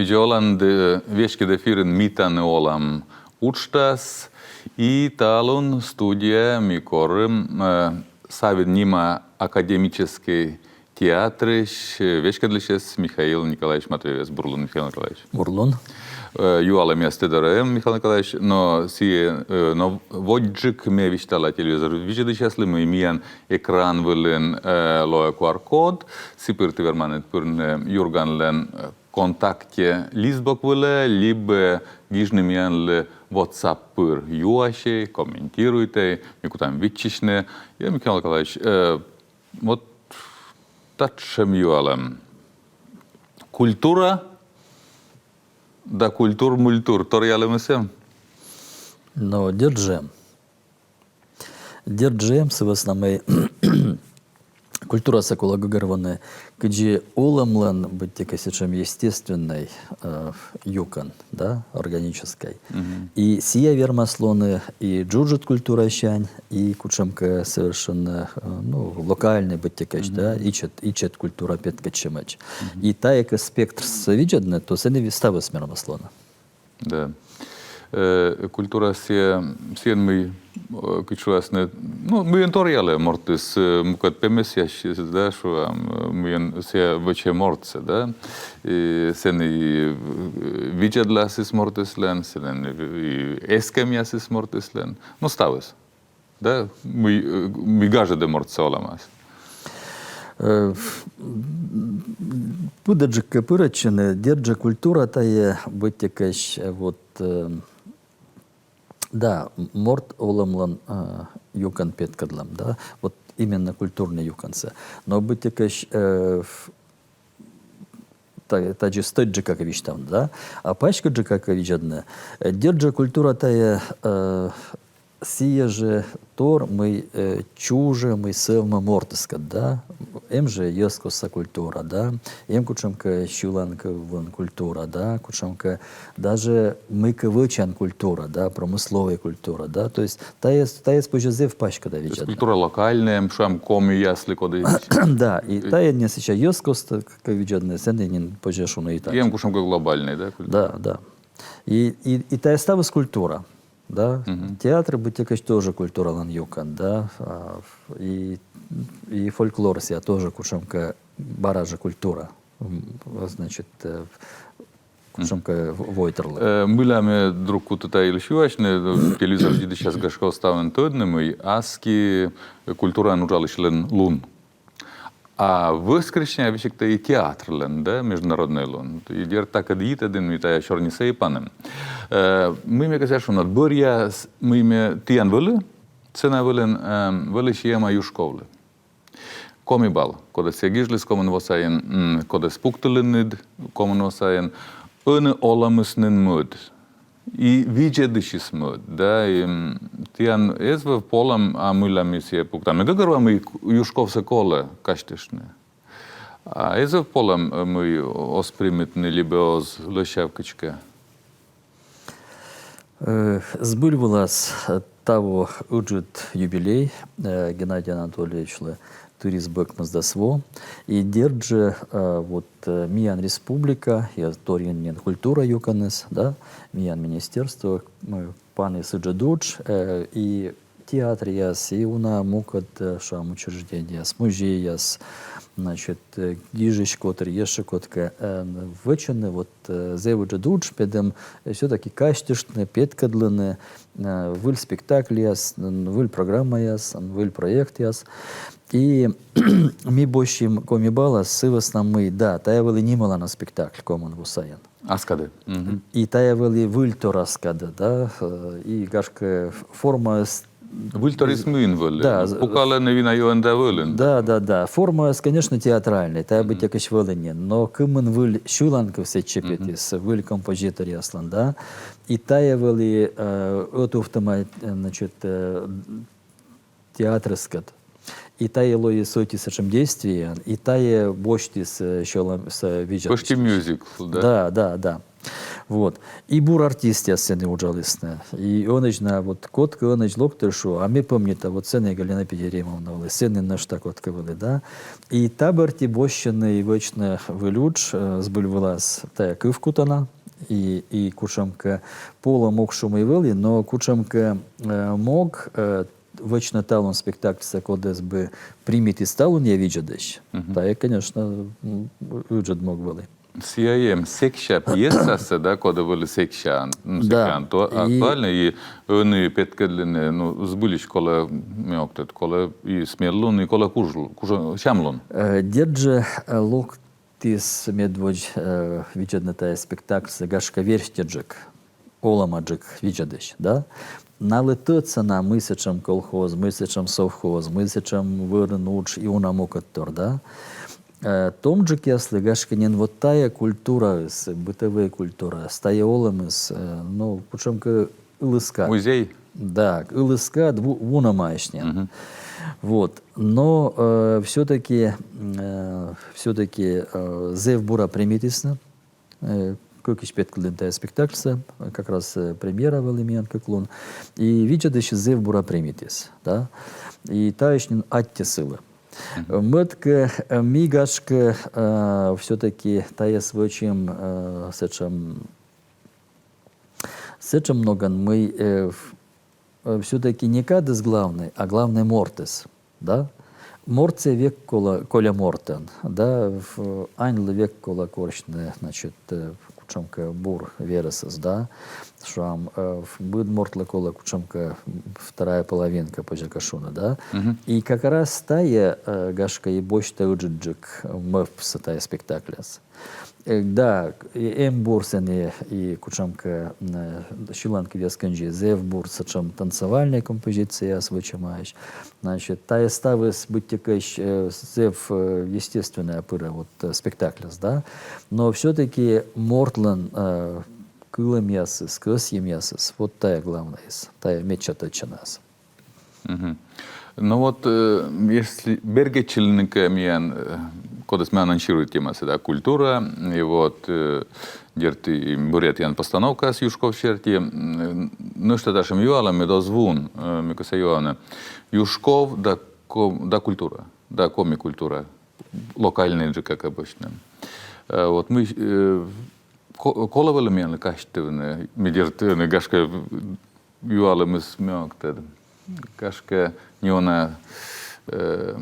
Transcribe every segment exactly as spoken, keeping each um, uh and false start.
Видза оланныд, веськыд эфирын «Ми тані олам» уджтас. И талун студияӧ ми корим, э, Савин нима академическӧй театрысь, э, веськӧдлысьӧс Михаил Николаевич Матвеевӧс. Бур лун, Михаил Николаевич. Бур лун. Э, юалӧмъяс ті дорӧ эм, Михаил Николаевич, но сійӧ, э, но водзджык ме висьтала телевизор видзӧдысьяслы, мый миян экран вылын, э, лоӧ Q R-код, сы пыр ті верманныд пырны Юрганлӧн, э, «ВКонтакте» лист бок вылӧ, либӧ гижны миянлы WhatsApp пыр юасьӧй, комментируйтӧй, ми кутам виччысьны. И, Михаил Николаевич, э, вот татшӧм юалӧм. Культура да культур-мультур — торъялӧмыс эм? Но дерт жӧ эм. Дерт жӧ эм, сы вӧсна мый культурасӧ колӧ гӧгӧрвоны кыдзи олӧмлӧн быттьӧкӧ сэтшӧм естественнӧй, э, юкӧн, да, органическӧй. И сійӧ вермас лоны и джуджыд культурасянь, и кутшӧмкӧ совершенно, э, ну, локальнӧй быттьӧкӧ, да, ичӧт, ичӧт культура петкӧдчӧмӧдз. И тайӧ кӧ спектрсӧ видзӧдны, то сэні ставыс вермас лоны. Да. Э, культура сійӧ, сійӧн, мый, э, кыдз шуасны, ну, мыйӧн торъялӧ мортыс, э, мукӧд пемӧсъясысь, да, шуам, э, мыйӧн сійӧ вӧчӧ мортсӧ, да. И сэн и, э, видзӧдласыс мортыслӧн, сэн и эскӧмъясыс мортыслӧн. Ну, ставыс. Да, мый, э, мый гажӧдӧ мортсӧ олӧмас. Э, пыдӧджык кӧ пырӧдчыны, дерт жӧ, культура тайӧ быттьӧкӧ, э, вот, э, да, м-, морт олӧмлӧн, э, юкӧн петкӧдлӧм, да, вот именно культурнӧй юкӧнсӧ. Но быттьӧкӧ, э, та-, тадзи стӧчджыка кӧ висьтавны, да. А паськыдджыка кӧ видзӧдны, э, дерт жӧ, культура тайӧ, э, сійӧ жӧ тор, мый, э, чужӧ, мый сӧвмӧ мортыскӧд, да. Эм жӧ йӧзкостса культура, да. Эм кутшӧмкӧ сьыланкывлӧн культура, да. Кутшӧмкӧ даже мыйкӧ вӧчан культура, да, промысловӧй культура, да. То есть тайӧс, тайӧс позьӧ зэв паськыда видзӧдны. Культура локальнӧй, шуам, комияслы коді. Да, и тайӧ нин сэсся йӧзкостса кӧ видзӧдны, сэні нин позьӧ шуны и так. Эм кутшӧмкӧ глобальнӧй, да, культура? Да, да. И, и, и тайӧ ставыс культура, да. Театр быттьӧкӧ тоже культуралӧн юкӧн, да. А, и, и фольклор сійӧ тоже кутшӧмкӧ бара жӧ культура. М, значит, э, кутшӧмкӧ в-, войтырлык. Э, мыйла ме друг кута та йылысь юасьны, э, телевизор видзӧдысьяс, гашкӧ, оз ставӧн тӧдны, мый аски культураын уджалысьлӧн лун. А воскресня весиг тай и театрлӧн, да, международнӧй лун. И дерт, такӧд йитӧдын ми тайӧ сёрнисӧ и паным. Э, мый ме кӧсъя шуны, бӧръя, мый ме тіян вӧлі сцена вылын, э, вӧлі сиӧма Юшковлы. «Коми бал», кодӧс сійӧ гижліс комын во сайын, м, кодӧс пуктылінныд комын во сайын, ӧні олӧмыс нин мӧд. И видзӧдысьыс мӧд, да, и, м, тіян эз вӧв полӧм, а мыйла ми сійӧ пуктам. Ме гӧгӧрвоа, мый Юшковсӧ колӧ казьтыштны. А эз вӧв полӧм, э, мый оз примитны либӧ оз лӧсяв кыдзкӧ? Э, збыль вылас, э, таво ыджыд юбилей, э, Геннадий Анатольевичлы тырис бӧкмысдас во. И дерт жӧ, э, вот, э, миян республика, и торйӧн нин культура юкӧныс, да, миян министерство, э, панис ыджыд удж, э, и театръяс, и уна мукӧд, э, шуам, учреждениеяс, музейяс, значит, э, гижысь котыр, ещӧ кодкӧ, э, вӧчӧны вот, э, зэв ыджыд удж, медым, э, всё-таки казьтыштны, петкӧдлыны, э, выль спектакльяс, н-, выль программаяс, н-, выль проектъяс. И ми босьтім «Коми балас» сы вӧсна мый, да, тайӧ вӧлі нималана спектакль комын во сайын. Ас кадӧ. Мгм. И тайӧ вӧлі выльтор ас кадӧ, да, э, и, гашкӧ, ф-, формаыс... Выльторыс мыйын вӧлі? Да, з-, пукалӧны вина юӧн да вӧлін. Да, да, да. Формаыс, конечно, театральнӧй, тайӧ быттьӧкӧ вӧлі нин, но кымын выль сьыланкыв сэтчӧ петіс, выль композиторъяслӧн, да. И тайӧ вӧлі, э, ӧтувтӧма, э, значит, э, театрыскӧд. И тайӧ лоис ӧти сэтшӧм действие, и тайӧ босьтіс, э, сьӧлӧмсӧ видзӧдысьяслысь. Почти мюзикл, да? Да, да, да. Вот. И бур артистъяс сэні уджалісны. И ӧнӧдз на, вот, кодкӧ ӧнӧдз локтӧ, шуӧ, а ме помнита, вот сэні Галина Петеремовна вӧлі, сэні нӧшта кодкӧ вӧлі, да. И та бӧрти босьтчӧны и вӧчны выль удж, э, збыль вылас тайӧ кывкутана, и, и кутшӧмкӧ полӧм, ог шу мый вӧлі, но кутшӧмкӧ, э, мог, э, вӧчны талун спектакльсӧ, кодӧс бы примитіс талунъя видзӧдысь. Тайӧ, конечно, м, ыджыд мог вӧлі. Сійӧ эм сэкся пьесасӧ, да, коді вӧлі сэкся, н-, да, сэкся ан-, то-, и актуальнӧй, и ӧні петкӧдлыны, ну, збыльысь колӧ, ме ог тӧд, колӧ и смел лун, и колӧ куж лу-, куж-, сям лун. Э, дерт жӧ, э, локтіс медводз, э, видзӧдны тайӧ спектакльсӧ, гашкӧ, верстьӧджык, олӧмаджык видзӧдысь, да? Налы тӧдса на, мый сэтшӧм колхоз, мый сэтшӧм совхоз, мый сэтшӧм вӧрын удж и уна мукӧдтор, да? Э, томджыкъяслы, гашкӧ, нин вот тайӧ культураыс, бытӧвӧй культураыс, тайӧ олӧмыс, э, ну, кутшӧмкӧ ылыскад. Музей? Да, ылыскад, ву-, вунӧмаӧсь нин. Вот. Но, э, всё-таки, э, всё-таки, э, зэв бура примитісны. Э, кыкысь петкӧдлім тайӧ спектакльсӧ, как раз, э, премьера вӧлі миян кык лун. И видзӧдысьыс зэв бура примитіс, да. И таысь нин аттьӧ сылы. Мӧд-кӧ, э, ми, гашкӧ, э, всё-таки тайӧс вӧчим, э, сэтшӧм, сэтшӧм ногӧн, мый, э, в-, э, всё-таки не кадыс главнӧй, а главнӧй мортыс, да? Морт сійӧ век колӧ, кольӧ мортӧн, да, в-, аньлы век колӧ корсьны, значит, э, кутшӧмкӧ бур верӧсыс, да, шуам, э, в-, быд мортлы колӧ кутшӧмкӧ вторая половинка, позьӧ кӧ шуны, да. И как раз тайӧ, э, гашкӧ, и босьтӧ ыджыдджык мӧвпсӧ тайӧ спектакляс. Э, да, и эм бур сэні и кутшӧмкӧ, м, э, сьыланкывъяс кындзи, зэв бур сэтшӧм танцевальнӧй композицияяс вӧчӧмаӧсь. Значит, тайӧ ставыс быттьӧкӧ, э, зэв, э, естественнӧя пырӧ вот, э, спектакляс, да. Но всё-таки мортлӧн, э, кылӧмъясыс, кӧсйӧмъясыс, вот тайӧ главнӧйыс, тайӧ медся тӧдчанаыс. Ну вот, э, если бергӧдчыны кӧ миян, э, кодӧс ме анонсируй темасӧ, да, культура, и вот, э, дерт, и бурятиян постановкаыс Юшков серти, м, нӧшта татшӧм юалӧм, мед оз вун, э, ме кӧсъя юавны. Юшков да ко-, да культура, да коми культура, локальнӧйджык кӧ босьтны. Э, вот мый, э, ко-, колӧ вӧлі миянлы казьтывны, ме дерт, э, гашкӧ, юалӧмыс ме ог тӧд. Гашкӧ, неуна, э,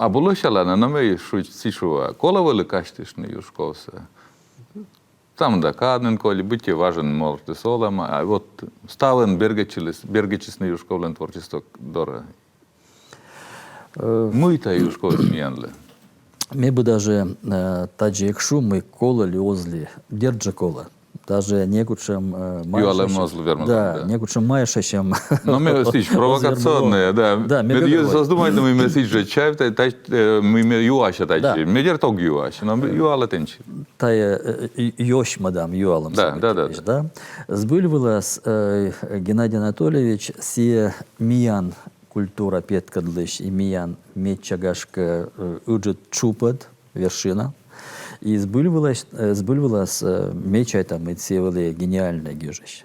абу лӧсялана, но ме шуи, сідз шуа. Колӧ вӧлі казьтыштны Юшковсӧ. Там да кад нин коли, быттьӧ важӧн мортыс олӧма, а вот ставӧн бергӧдчыліс, бергӧдчисны Юшковлӧн творчество дорӧ. Э, мый тайӧ Юшковыс миянлы? Ме бы даже, э, тадзи эг шу, мый колӧ ли оз ли, дерт жӧ колӧ. Даже некутшӧм, э, юалӧм майшасьӧм, оз лу вермы, да, да, некутшӧм майшасьӧм. Но ме сідз провокационнӧй, да. Да, ме, ме йӧз оз думайтны, мый ме сідз жӧ чайта, та, э, мый ме юася тадзи. Да. Ме дерт ог юась, но ме юала тэнсьыд. Тайӧ, э, э, ёсь мӧдам юалӧм. Да, да, да, да. Збыль вылас, э, Геннадий Анатольевич сійӧ миян культура петкӧдлысь и миян медся, гашкӧ, э, ыджыд тшупӧд, вершина. И збыль вылас, э, збыль вылас, э, ме чайта, мый сійӧ вӧлі гениальнӧй гижысь.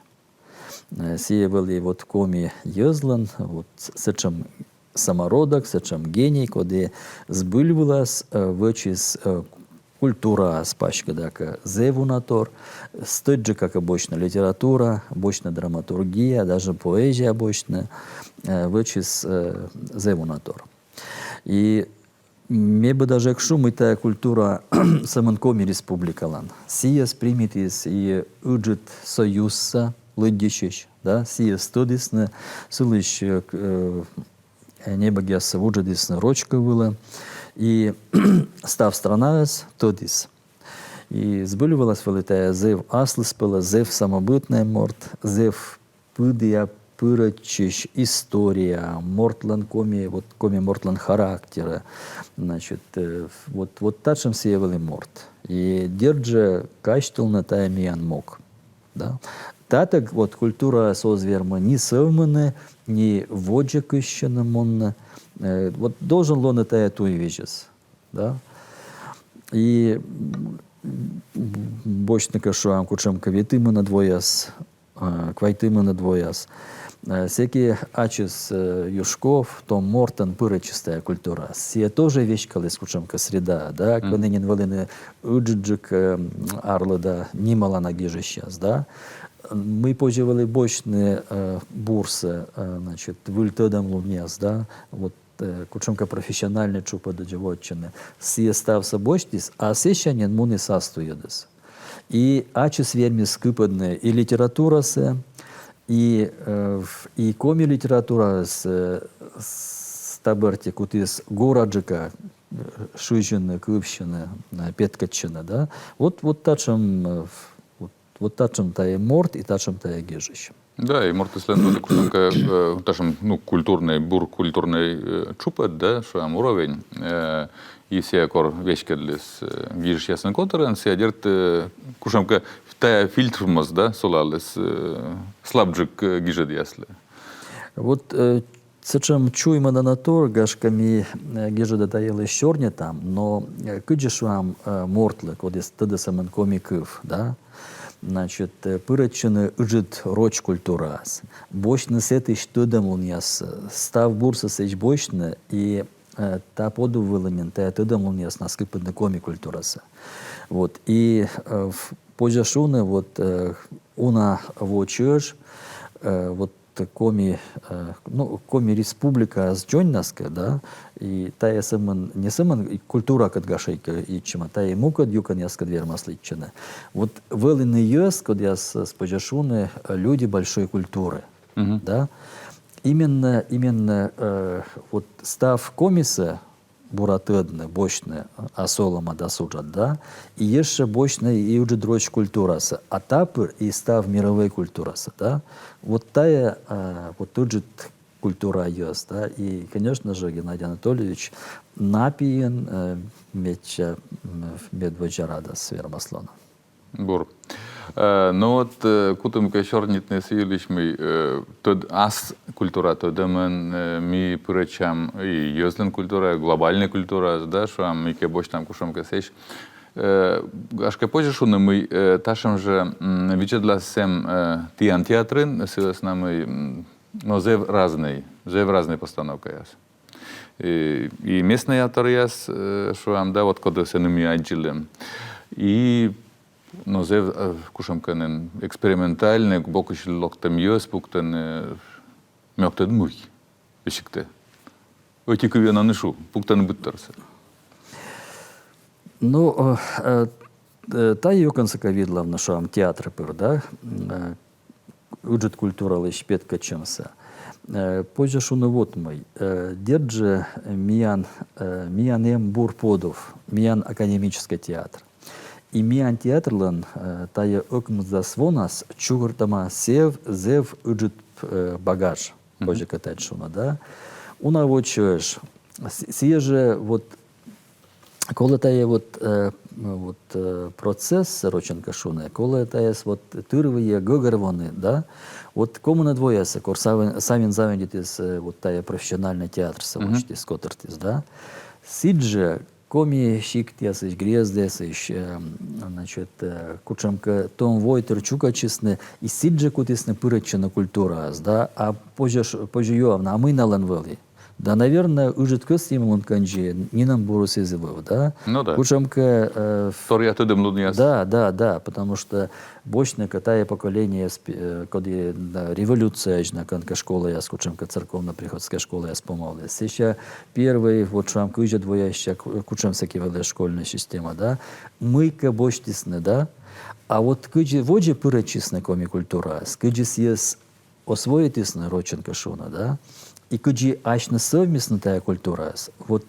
Э, сійӧ вӧлі вот коми йӧзлӧн, вот с-, сэтшӧм самородок, сэтшӧм гений, коді збыль вылас, э, вӧчис, э, культураыс паськыда кӧ зэв уна тор, стӧчджыка кӧ босьтны литература, босьтны драматургия, даже поэзия босьтны, э, вӧчис, э, зэв уна тор. И ме бы даже эг шу, мый тайӧ культура сӧмын Коми Республикалӧн. Сійӧс примитіс и Ыджыд Союзса лыддьысьысь, да, сійӧс тӧдісны, сылысь, э, к-, э, небӧгъяссӧ вуджӧдісны роч кыв вылӧ, и став странаыс тӧдіс. И збыль вылас вӧлі тайӧ зэв аслыспӧлӧс, зэв самобытнӧй морт, зэв пыдіа пырӧдчысь история, мортлӧн коми, вот коми мортлӧн характер, значит, э, вот, вот татшӧм сійӧ вӧлі морт. И дерт жӧ, казьтылны, тайӧ миян мог. Да? Татӧг вот культураыс оз вермы ни сӧвмыны, ни водзӧ кыссьыны мунны. Э, вот должен лоны тайӧ туйвизьыс. Да? И, м, босьтны кӧ, шуам, кутшӧмкӧ ветымынӧд вояс, э, квайтымынӧд вояс. Э, сэки ачыс, э, Юшков, том мортӧн пырӧдчис тайӧ культураас. Сійӧ тоже веськаліс кутшӧмкӧ средаӧ, да, кӧні нин вӧліны ыджыдджык, э, арлыда нималана гижысьяс, да. Мый позьӧ вӧлі босьтны, э, бурсӧ, э, значит, выль тӧдӧмлунъяс, да, вот, э, кутшӧмкӧ профессиональнӧй тшупӧдӧдзы вотчыны. Сійӧ ставсӧ босьтіс, а сэсся нин муніс ас туйӧдыс. И ачыс вермис кыпӧдны и литературасӧ, и, э, в-, и коми литератураыс, э, с-, та бӧрти кутіс гораджыка, э, шызьыны, кывсьыны, э, петкӧдчыны, да. Вот, вот татшӧм, э, в-, вот, вот татшӧм тайӧ морт и татшӧм тайӧ гижысь. Да, и мортыслӧн тоже кутшӧмкӧ, э, татшӧм, ну, культурнӧй, бур культурнӧй, э, тшупӧд, да, шуам, уровень. Э, и сійӧ кор веськӧдліс, э, гижысьясӧн котырӧн, сійӧ, дерт, э, кутшӧмкӧ тайӧ фильтр моз, да, сулаліс, э, слабджык, э, гижӧдъяслы. Вот, э, сэтшӧм чуймӧдана тор, гашкӧ, ми, э, гижӧда та йылысь сёрнитам, но, э, кыдзи, шуам, э, мортлы, кодъяс тӧдӧ сӧмын коми кыв, да, значит, э, пырӧдчыны ыджыд роч культураас, босьтны сэтысь тӧдӧмлунъяс, э, став бурсӧ сэсь босьтны, и, э, та подув вылын нин тайӧ тӧдӧмлунъяснас кыпӧдны коми культурасӧ. Вот, и, э, в-, позьӧ шуны, вот, э, уна во чӧж, э, вот, коми, э, ну, Коми Республикаыс дзоньнас кӧ, да, и тайӧ сӧмын, не сӧмын и культуракӧд гашкӧ йитчӧма, тайӧ мукӧд юкӧнъяскӧд вермас лыддьыны. Вот вӧліны йӧз, кодъясӧс позьӧ шуны, э, люди большой культуры, да. Именно, именно, э, вот став комисӧ бура тӧдны, босьтны, а, ас олӧмад, ас уджад, да, и ещӧ босьтны и ыджыд роч культурасӧ, а та пыр и став мировӧй культурасӧ, да. Вот тайӧ, а, вот ыджыд культура йӧз, да, и, конечно же, Геннадий Анатольевич на пиын, э, медся, м, медводдза радас вермас лоны. Бур. Э, ну вот, э, кутам кӧ сёрнитны сы йылысь, мый, э, тӧд-, ас культура тӧдӧмын, э, ми пырӧдчам и йӧзлӧн культура, глобальнӧй культура, да, шуам, ми кӧ босьтам кутшӧмкӧ сэсь. Э, гашкӧ, позьӧ шуны, мый, э, татшӧм жӧ, м, видзӧдлас эм, э, тіян театрын, сы вӧсна мый, м, но зэв разнӧй, зэв разнӧй постановкаяс. И, и местнӧй авторъяс, э, шуам, да, вот кодъясӧс ми аддзылім. И, ну, зэв, э, кутшӧмкӧ нин экспериментальнӧй, бокысь локтӧм йӧз пуктӧны, ме ог тӧд, мый, весиг тэ. Ӧти кывйӧн на шу, пуктӧны быдторсӧ. Ну, э, э, э, тайӧ юкӧнсӧ кӧ видлавны, шуам, театр пыр, да, м, э, ыджыд культуралысь петкӧдчӧмсӧ. Э, позьӧ шуны вот мый. Э, дерт жӧ, миян, э, миян эм бур подув, миян академическӧй театр. И миян театрлӧн, э, тайӧ ӧкмысдас вонас чукӧртӧма зэв, зэв ыджыд, э, багаж, позьӧ кӧ тадз шуны, да. Уна во чӧж. С-, сійӧ жӧ вот колӧ тайӧ вот, э, вот, э, процесс, рочӧн кӧ шуны, колӧ тайӧс вот тырвыйӧ гӧгӧрвоны, да. Вот комынӧд воясӧ, кор Савин, Савин заводитіс, э, вот тайӧ профессиональнӧй театрсӧ восьтіс, котыртіс, да. Сідзжӧ коми сиктъясысь, грездъясысь, э, значит, э, кутшӧмкӧ том войтыр чукӧртчисны, и сідзжӧ кутісны пырӧдчыны культураас, да. А позьӧ ш-, позьӧ юавны, а мый налӧн вӧлі? Да, наверно, ыджыд кӧсйӧмлун кындзи нинӧм бурыс эз и вӧв, да? Ну да. Кутшӧмкӧ, э, торъя тӧдӧмлунъяс. Да, да, да, потому что босьтны кӧ тайӧ поколениеыс, э, коді, да, революцияӧ на кӧнкӧ школаяс, кутшӧмкӧ церковно-приходскӧй школаяс помавліс. Сэсся первой, вот шуам, кызьӧд воясся ку-, кутшӧм сэки вӧлі школьнӧй система, да? Мыйкӧ босьтісны, да? А вот кыдзи водзӧ пырӧдчисны коми культураас, кыдзи сійӧс освоитісны, рочӧн кӧ шуны, да, и кыдзи асьныс сӧвмисны тайӧ культураас. Вот,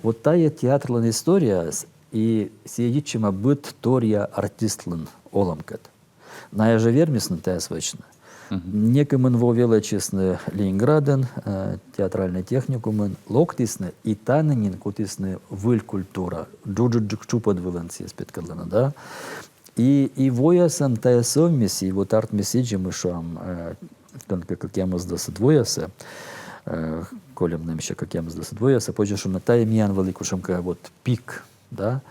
вот тайӧ театрлӧн историяыс, и сійӧ йитчӧма быд торъя артистлӧн олӧмкӧд. Найӧ жӧ вермисны тайӧс вӧчны. Некымын во велӧдчисны Ленинградын, э, театральнӧй техникумын, локтісны, и тані нин кутісны выль культура, джуджыдджык тшупӧд вылын сійӧс петкӧдлыны, да. И, и воясӧн тайӧ сӧвмис, и вот артмис сідзи, мый, шуам, э, кӧнкӧ кӧкъямысдасӧд воясӧ, э, кольӧм нэмся кӧкъямысдасӧд воясӧ, позьӧ шуны, тайӧ миян вӧлі кутшӧмкӧ вот пик, Да?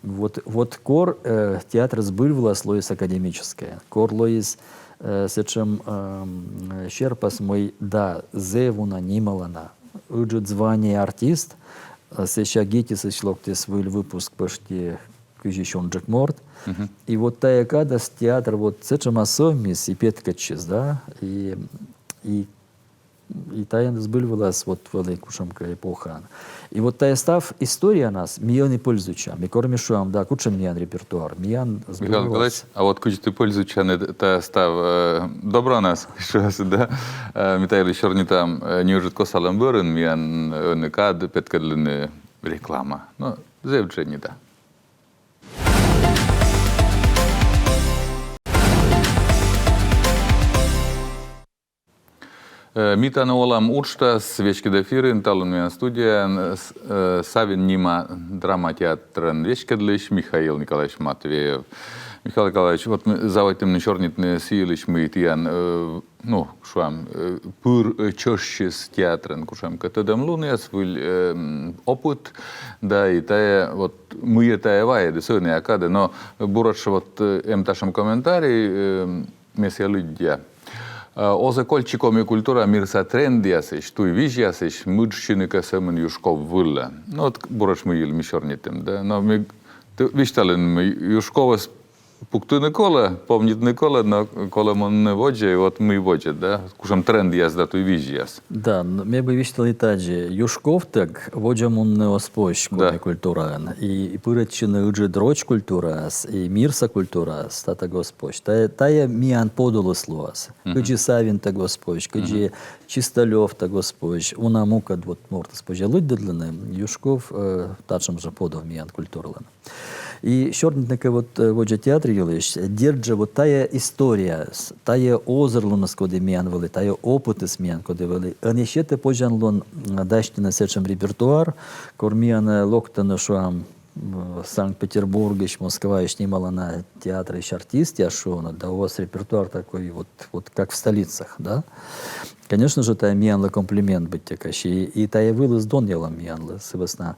Вот, вот кор э, театр збыль вылас лоис академическӧй, кор лоис э, сэтшӧм э, серпас, мый да, зэв уна нималана, ыджыд звание артист, э, сэсся ГИТИС-ысь локтіс выль выпуск пӧшти кызьысь унджык морт. И вот тайӧ кадас театр вот сэтшӧма сӧвмис и петкӧдчис, да, и, и и тайӧ збыль вылас вот вӧлі кутшӧмкӧ эпохаын. И вот тайӧ став историянас ми ӧні пользуйтчам. И кор ми шуам, да, кутшӧм миян репертуар, миян збыль вылас. Михаил Николаевич, а вот кыдзи ті пользуйтчанныд тайӧ став э, добранас, шуасны, да? Э, ми та йылысь сёрнитам э, неыджыд косалӧм бӧрын, миян ӧні кад петкӧдлыны реклама. Но зэв дженьыда. Э, «Ми тані олам» уджтас веськыд эфирын, талун миян студияын э, с- э, Савин нима драма театрӧн веськӧдлысь Михаил Николаевич Матвеев. Михаил Николаевич, вот ми заводитім нин сёрнитны сы йылысь, мый тіян, э, ну, шуам, э, пыр э, чӧжсьыс театрын кутшӧмкӧ тӧдӧмлунъяс, выль э, м, опыт, да, и тайӧ, вот, мыйӧ тайӧ вайӧдіс ӧнія кадӧ, но буретш вот э, эм татшӧм комментарий, э, ме сійӧ лыддя. Э, оз-ӧ кольччы коми культура мирса трендъясысь, туйвизьясысь мыджсьыны кӧ сӧмын Юшков вылӧ? Ну вот буретш мый йылысь ми сёрнитім, да? Но ми т- висьталім, мый Юшковӧс пуктыны колӧ, помнитны колӧ, но колӧ мунны водзӧ, и вот мый водзӧ, да? Кутшӧм трендъяс да туйвизьяс. Да, н- ме бы висьталі тадзи. Юшковтӧг водзӧ мунны оз позь коми культураын. И, и пырӧдчыны ыджыд роч культураас, и мирса культураас, татӧг оз позь. Тайӧ, тайӧ миян подулыс луас. Кыдзи Савинтӧг оз позь, кыдзи Чисталёвтӧг оз позь, уна мукӧд вот мортыс позьӧ лыддьыны, Юшков э, татшӧм жӧ подув миян культуралӧн. И сёрнитны кӧ вот э, водзӧ театр йылысь, дерт жӧ, вот тайӧ историяыс, тайӧ озырлуныс, коді миян вӧлі, тайӧ опытыс миян, коді вӧлі, ӧні сетӧ позянлун м, дасьтыны сэтшӧм репертуар, кор миянӧ локтӧны, шуам, м, Санкт-Петербургысь, Москваысь нималана театрысь артистъяс, шуӧны, да у вас репертуар такой вот, вот как в столицах, да? Конечно же, тайӧ миянлы комплимент быттьӧкӧ, и, и тайӧ вылыс донъялӧм миянлы, сы вӧсна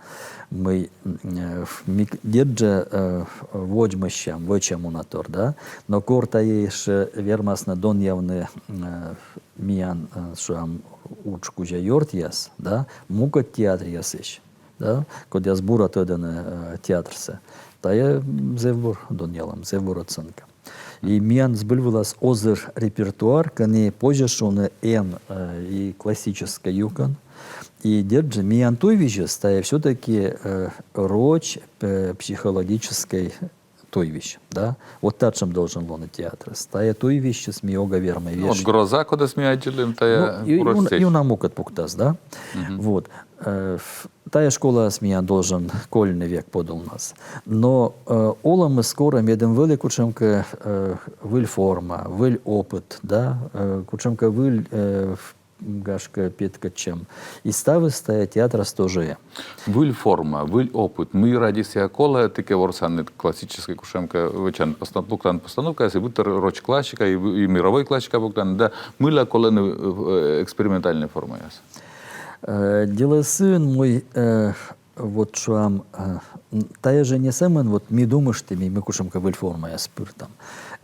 мый э, ми, дерт жӧ, э, водзмӧстчам, вӧчам уна тор, да? Но кор тайӧ ещӧ вермасны донъявны э, миян, э, шуам, удж кузя ёртъяс, да? Мукӧд театръясысь, да? Кодъяс бура тӧдӧны э, театрсӧ. Тайӧ м, зэв бур донъялӧм, зэв бур оценка. И миян збыль вылас озыр репертуар, кӧні позьӧ шуны эм э, и классическӧй юкӧн. И дерт жӧ, миян туйвизьыс тайӧ всё-таки э, роч э, психологическӧй туйвизь, да? Вот татшӧм должен лоны театрыс. Тайӧ туйвизьыс ми огӧ вермӧй вешйыны. Вот «Гроза», кодӧс ми аддзылім, тайӧ... Ну, и, и, и уна мукӧд пуктас, да? Вот. Э, ф- Тайӧ школаыс миян должен кольны век подулнас. Но э, олӧмыс корӧ, медым вӧлі кутшӧмкӧ э, выль форма, выль опыт, да, э, кутшӧмкӧ выль, э, ф- гашкӧ, петкӧдчӧм. И ставыс тайӧ театрас тоже. Выль форма, выль опыт. Мый ради сійӧ колӧ, ті кӧ ворсанныд классическӧй кутшӧмкӧ, вӧчан, постанов- пуктан постановкаяс, и быттьӧ роч классика, и, в- и мировой классика пуктан, да, мыйла колӧны э, экспериментальнӧй формаяс. Э, дело сыын, мый э, вот шуам, э, м, тайӧ жӧ не сӧмын, вот ми думыштім, и ми кутшӧмкӧ выль формаяс пыртам.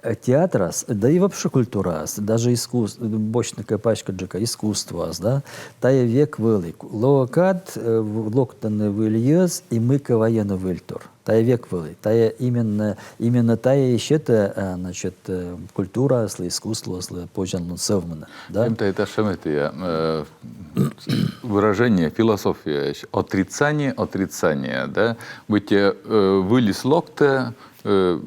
Э, Театрас, да и вообще культурас, даже искусство, босьтны кӧ паськыдджыка, искусствоас, да, тайӧ век вӧлі. Лоӧ кад, э, в- локтӧны выль йӧз, и мыйкӧ вайӧны выльтор. Тайӧ век вӧлі. Тайӧ именно, именно тайӧ и сетӧ, э, значит, э, культураыслы, искусствоыслы позянлун сӧвмыны. Да? Эм тайӧ татшӧм этія, э, выражение, философия, отрицание отрицания, да? Быттьӧ э, выльыс локтӧ, э,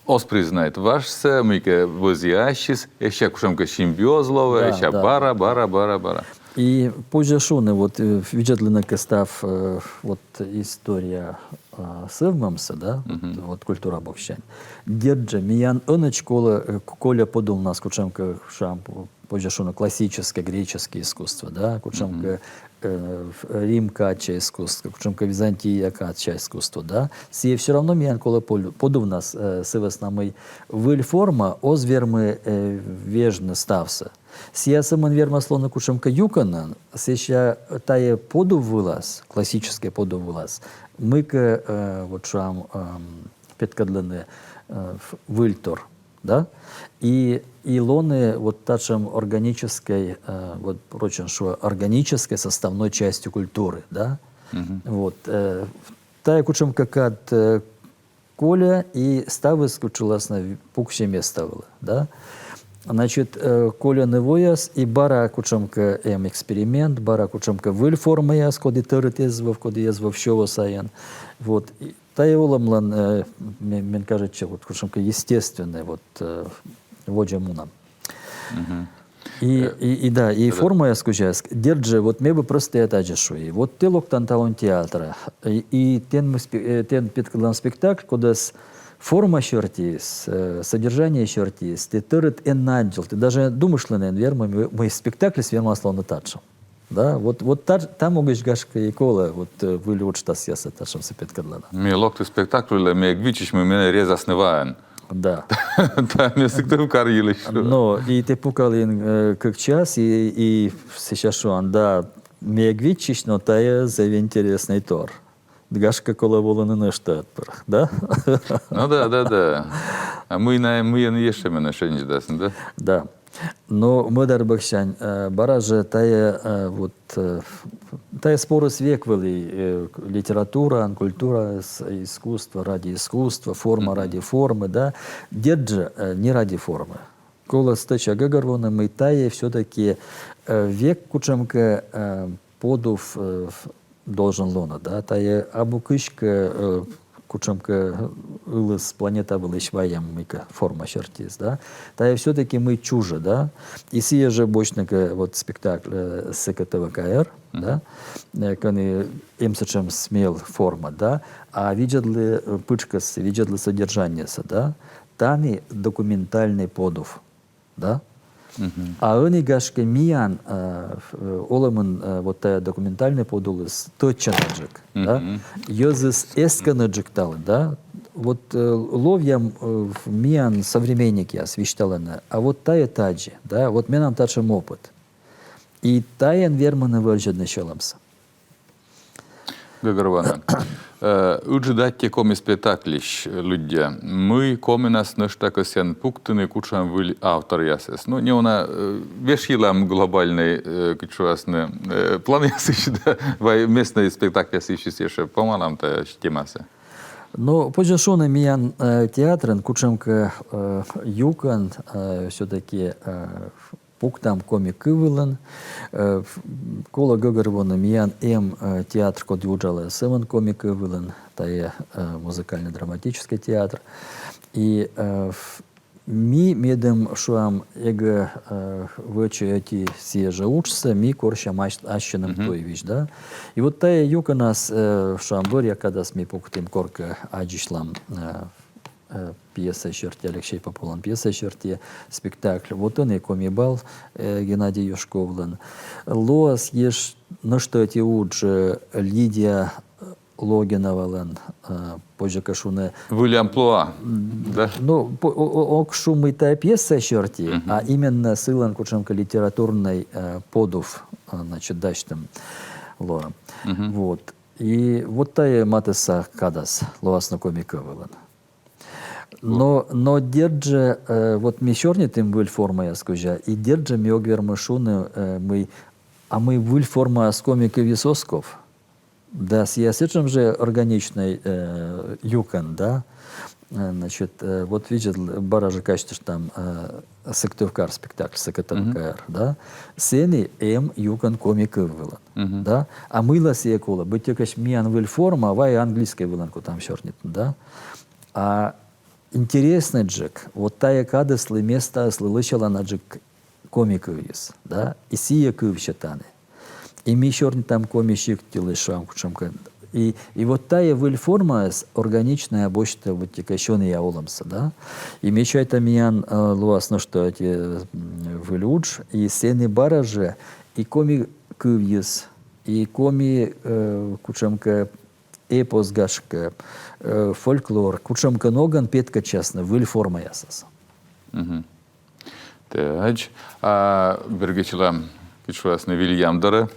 оз признайт важсӧ, мыйкӧ вӧзйӧ ассьыс, сэсся кутшӧмкӧ симбиоз лоӧ, да, сэсся да, бара, да, бара, бара, бара. И позьӧ шуны, вот э, видзӧдлыны кӧ став э, вот история а, сӧвмӧмсӧ, да, вот, вот культура боксянь. Дерт жӧ, миян ӧнӧдз колӧ, э, к- кольӧ подулнас кутшӧмкӧ, шуам, позьӧ шуны, классическӧй греческӧй искусство, да, кутшӧмкӧ э, в-, Рим кадся искусство, кутшӧмкӧ Византия кадся искусство, да, сійӧ всё равно миян колӧ пол-, подувнас, э, сы вӧсна мый выль форма оз вермы, э, вежны ставсӧ. Сійӧ сӧмын вермас лоны кутшӧмкӧ юкӧнӧн, сэсся тайӧ подув вылас, классическӧй подув вылас, мыйкӧ, э, вот шуам, эм, петкӧдлыны, э, в-, выльтор, да? И, и лоны вот татшӧм органическӧй, э, вот рочӧн шуӧ, органическӧй составной частью культуры, да? Вот, э, тайӧ кутшӧмкӧ кад, э, кольӧ, и ставыс кутшӧмлӧн на пуксьӧ места вылӧ, да? Значит, э, кольӧны вояс, и бара кутшӧмкӧ эм эксперимент, бара кутшӧмкӧ выль формаяс, коді тӧрыт эз вӧв, коді эз вӧв сё во сайын. Вот. И тайӧ олӧмлӧн, э, ме-, мен кажитчӧ, вот кутшӧмкӧ естественнӧй, вот, э, водзӧ мунӧм. И, и, и да, и формаяс кузяс. Дерт жӧ, вот ме бы просто тадзи шуи. Вот тэ локтан талун театрӧ. И, и тэн мый спе-, э, тэн петкӧдлан спектакль, кодӧс форма сертиыс, э, содержание сертиыс тэ тӧрыт эн на аддзыл. Тэ даже думыштлыны эн вермы, мый, мый спектакльыс вермас лоны татшӧм. Да, вот, вот та, та могысь, гашкӧ, и колӧ, вот, э, выль уджтасъясӧ татшӧмсӧ петкӧдлыны. Ме локті спектакль вылӧ, ме эг виччысь, мый менӧ резасны ваӧн. Да. Да, ме Сыктывкар йылысь. Но и тэ пукалін, э, кык час, и, и сэсся шуан, да, ме эг виччысь, но тайӧ зэв интереснӧй тор. Гашкӧ, колӧ волыны нӧшта пыр, да? Ну да, да, да. А мый на, мыйӧн ещӧ менӧ шензьӧдасны, да? Да. Но мӧдар боксянь, э, бара жӧ тайӧ, э, вот, э, тайӧ спорыс век вӧлі, э, к-, литература, культура, с-, искусство ради искусства, форма ради формы, да. Дерт жӧ, э, не ради формы. Колӧ стӧча гӧгӧрвоны, мый тайӧ всё-таки, э, век кутшӧмкӧ, э, подув, э, в-, должен лоны, да, тайӧ абу кыськӧ, э, кутшӧмкӧ ылыс планета вылысь вайӧм мыйкӧ форма сертиыс, да. Тайӧ всё-таки мый чужӧ, да. И сійӧ жӧ босьтны кӧ вот спектакль, э, С К Т В К Р, да, э, кӧні эм сэтшӧм смел форма, да. А видзӧдлы, э, пытшкӧссӧ, видзӧдлы содержаниесӧ, да. Тані документальнӧй подув. Да? А ӧні, гашкӧ, миян, э, ф-, э, олӧмын, э, вот тайӧ документальнӧй подулыс тӧдчанаджык, да? Йӧзыс эскӧнаджык талы, да? Вот, э, ловъям, э, в-, миян современникъяс висьталӧны, а вот тайӧ тадзи, да? Вот менам татшӧм опыт. И тайӧн вермӧны вӧрзьӧдны сьӧлӧмсӧ. Гӧгӧрвоана. Э, ыджыд аттьӧ коми спектакльысь, э, лыддя. Мый комиӧнас нӧшта кӧсъян пуктыны, кутшӧм выль авторъясӧс? Ну, неуна, э, вежйылам глобальнӧй, э, кыдз шуасны, э, планъясысь, да, вай местнӧй спектакльясысь ещӧ помалам тайӧ темасӧ. Ну, позьӧ шуны, миян, э, театрын кутшӧмкӧ, э, юкӧн, э, всё-таки, э, пуктам коми кыв вылын. Э, ф-, колӧ гӧгӧрвоны, миян эм, э, театр, коді уджалӧ сӧмын коми кыв вылын, тайӧ, э, музыкально-драматическӧй театр. И, э, ф-, ми медым, шуам, эгӧ, э, вӧчӧ ӧти сійӧ жӧ уджсӧ, ми корсям ас-, ассьыным туйвизь, да. И вот тайӧ юкӧнас, э, шуам, бӧръя кадас ми пуктім коркӧ аддзысьлам, э, э, пьеса серти, Алексей Поповлӧн пьеса серти спектакль. Вот ӧні «Коми бал», э, Геннадий Юшковлӧн. Лоас ещӧ нӧшта ӧти удж, э, Лидия Логиновалӧн, э, позьӧ кӧ шуны. Выль амплуа, да? Ну, по-, о-, о-, ог шу, мый тайӧ пьеса серти, а именно сылӧн кутшӧмкӧ литературнӧй, э, подув, э, значит, дасьтӧм лоӧ. Вот. И вот тайӧ матысса кадас лоасны коми кыв вылын. Но, но дерт жӧ, э, вот ми сёрнитім выль формаяс кузя, и дерт жӧ ми ог вермы шуны, э, мый, а мый выль формаяс коми кывйыс оз ков. Да, сійӧ сэтшӧм жӧ органичнӧй, э, юкӧн, да. Э, значит, э, вот видзӧд, бара жӧ казьтыштам, э, Сыктывкар спектакль, С К Т В К Р, да. Сэні эм юкӧн коми кыв вылын, да. А мыйла сійӧ колӧ? Быттьӧкӧ миян выль форма, вай английскӧй вылын кутам сёрнитны, да. А интереснӧйджык, вот тайӧ кадыслы, местаыслы лӧсяланаджык коми кывйыс, да, и сійӧ кывсьӧ тані. И ми сёрнитам коми сикт йылысь, шуам, кутшӧмкӧ. И, и вот тайӧ выль формаыс органичнӧя босьтӧ быттьӧкӧ сёнъя олӧмсӧ, да. И ме чайта, миян, э, лоас нӧшта ӧти, э, м, выль удж, и сэні бара жӧ и коми кывйыс, и коми, э, кутшӧмкӧ эпос, гашкӧ, э, фольклор, кутшӧмкӧ ногӧн петкӧдчасны выль формаясас. Мгм. Тадз. А бергӧдчылам, кыдз шуасны, вильям дорӧ.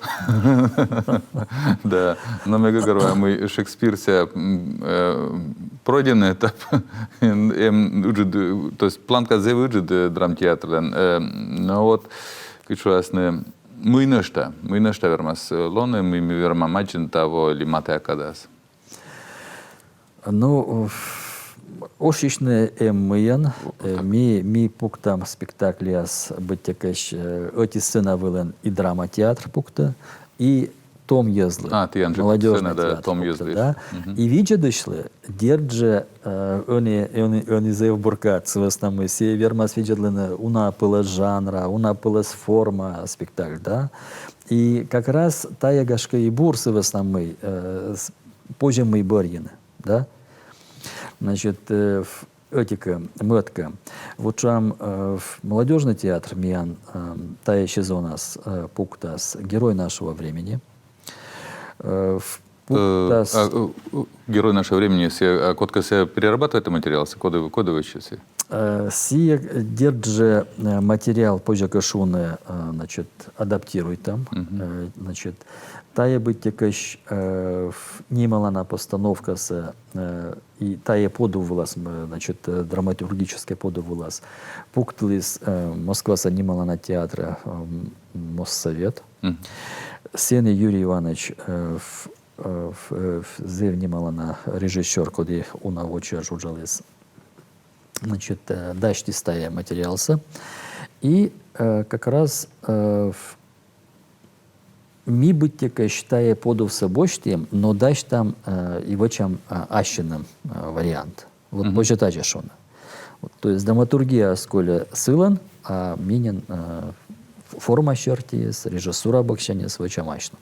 Да. Но ме гӧгӧрвоа, мый Шекспирса, м, э, пройденный этап, эм, ыджыд, то есть планка зэв ыджыд, э, драмтеатрлӧн. Э, но вот, кыдз шуасны, мый нӧшта, мый нӧшта вермас, э, лоны, мый ми вермам аддзыны таво ли матыа кадас. Ну, уф, ошйысьны эм мыйӧн. Э, ми, ми пуктам спектакльяс быттьӧкӧ, э, ӧти сцена вылын и драматеатр пуктӧ, и том йӧзлы. А, тіян жӧ молодёжный сцена, да, театр том пуктӧ, йӧзлы, да. Мгм. И видзӧдысьлы, дерт жӧ, э, ӧні, ӧні, ӧні зэв бур кад, сы вӧсна мый сійӧ вермас видзӧдлыны уна пӧлӧс жанра, уна пӧлӧс форма спектакль, да. И как раз тайӧ, гашкӧ, и бур, сы вӧсна мый, э, с-, позьӧ мый бӧрйыны, да. Значит, э, в-, ӧтикӧ, мӧдкӧ. Вот шуам, э, в-, молодёжный театр миян, э, тайӧ сезонас, э, пуктас «Герой нашего времени». Э, в-, Э, пуктас а, э, э, «Герой нашего времени», сійӧ, а, кодкӧ сійӧ перерабатывайтӧ материал, сійӧ коді, коді вӧчӧ сійӧ? Э, сійӧ, дерт жӧ, э, материал, позьӧ кӧ шуны, э, значит, адаптируйтӧм. Мгм. Э, значит, тайӧ быттьӧкӧ, э, в-, нималана постановкасӧ, э, и тайӧ подув вылас, м, значит, э, драматургическӧй подув вылас пуктыліс, э, Москваса нималана театрӧ, э, м, Моссовет. Мгм. Сэні Юрий Иванович, э, в-, э, в-, э, в-, зэв нималана режиссёр, коді уна вочаджык уджаліс. Значит, э, дасьтіс тайӧ материалсӧ. И, э, как раз, э, в-, ми быттьӧкӧ тайӧ подувсӧ босьтім, но дасьтам, э, и вӧчам, э, ассьыным, э, вариант. Вот. Мгм. Позьӧ тадзи шуны. Вот, то есть драматургияыс кольӧ сылӧн, а ми нин, э, ф-, форма сертиыс, режиссура боксяньыс вӧчам асьным.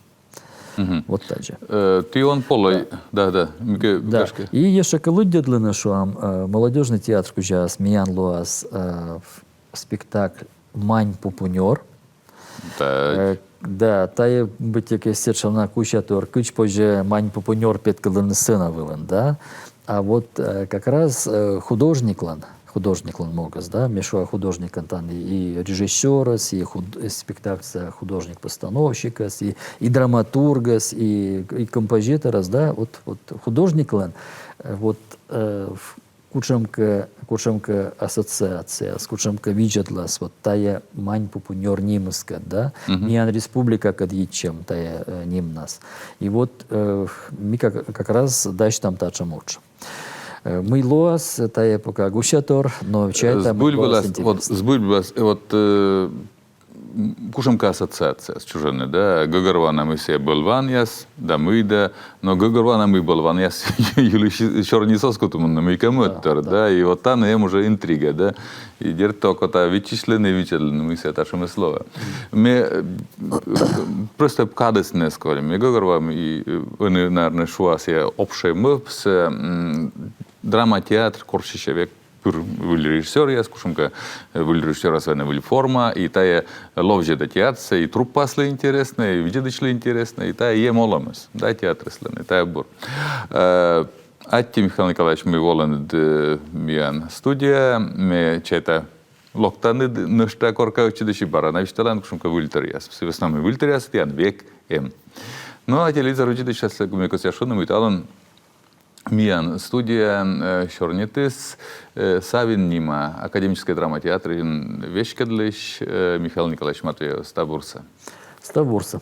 Мгм. Вот тадзи. Э, ті он полӧй, да, да, мыйкӧ, да, гашкӧ. И ещӧ кӧ лыддьӧдлыны, шуам, э, молодёжный театр кузяс миян лоас, э, в-, спектакль «Мань пупунёр». Да. Э, да, тайӧ быттьӧкӧ сэтшӧм на гусятор, кыдз позьӧ мань пупунёр петкӧдлыны сцена вылын, да. А вот, э, как раз, э, художниклӧн, художниклӧн могыс, да, ме шуа, художникын тані и режиссёрыс, и худ-, и спектакльса художник-постановщикыс, и, и драматургыс, и, и композиторыс, да, вот, вот художниклӧн, э, вот, э, в-, кутшӧмкӧ, кутшӧмкӧ ассоциацияс, кутшӧмкӧ видзӧдлас вот тайӧ «Мань пупунёр» нимыскӧд, да? Мгм. Миян республикакӧд йитчӧм тайӧ, э, нимнас. И вот, э, ми как, как раз дасьтам татшӧм удж. Э, мый лоас, тайӧ пока гусятор, но чайта, мый лоас интереснӧ. Збыль вылас, вот, збыль вылас, э, вот, э, кутшӧмкӧ ассоциацияс чужӧны, да, гӧгӧрвоана, мый сійӧ бӧлванъяс, да мый да, но гӧгӧрвоана, мый бӧлванъяс йылысь сёрнисӧ оз кут мунны мыйкӧ мӧдтор, да, и вот тані эм уже интрига, да, и дерт, окота виччысьлыны, виччысьлыны, мый сійӧ татшӧмыс лоӧ. Ме, э, просто кадыс нин эз кольны, ме гӧгӧрвоа, и, э, ӧні, наверно, шуа сійӧ общӧй мӧвпсӧ, м, драматеатр корсьысьӧ век пыр выль режиссёръяс, кутшӧмкӧ, э, выль режиссёръяслӧн выль форма, и тайӧ ловзьӧдӧ театрсӧ, и труппаыслы интереснӧ, и видзӧдысьлы интереснӧ, и тайӧ эм олӧмыс, да, театрыслӧн, и тайӧ бур. Э, аттьӧ, Михаил Николаевич, мый волінныд, э, миян студияӧ, ме чайта, локтанныд нӧшта коркаӧдчыдысь, и бара на висьталанныд кутшӧмкӧ выльторъяс. Сы вӧсна мый выльторъяс тіян век эм. Но а телевизор видзӧдысьяслы ме кӧсъя шуны, мый талун миян студияын, э, сёрнитіс, э, Савин нима академическӧй драма театрын веськӧдлысь, э, Михаил Николаевич Матвеев. Став бурсӧ. Став бурсӧ.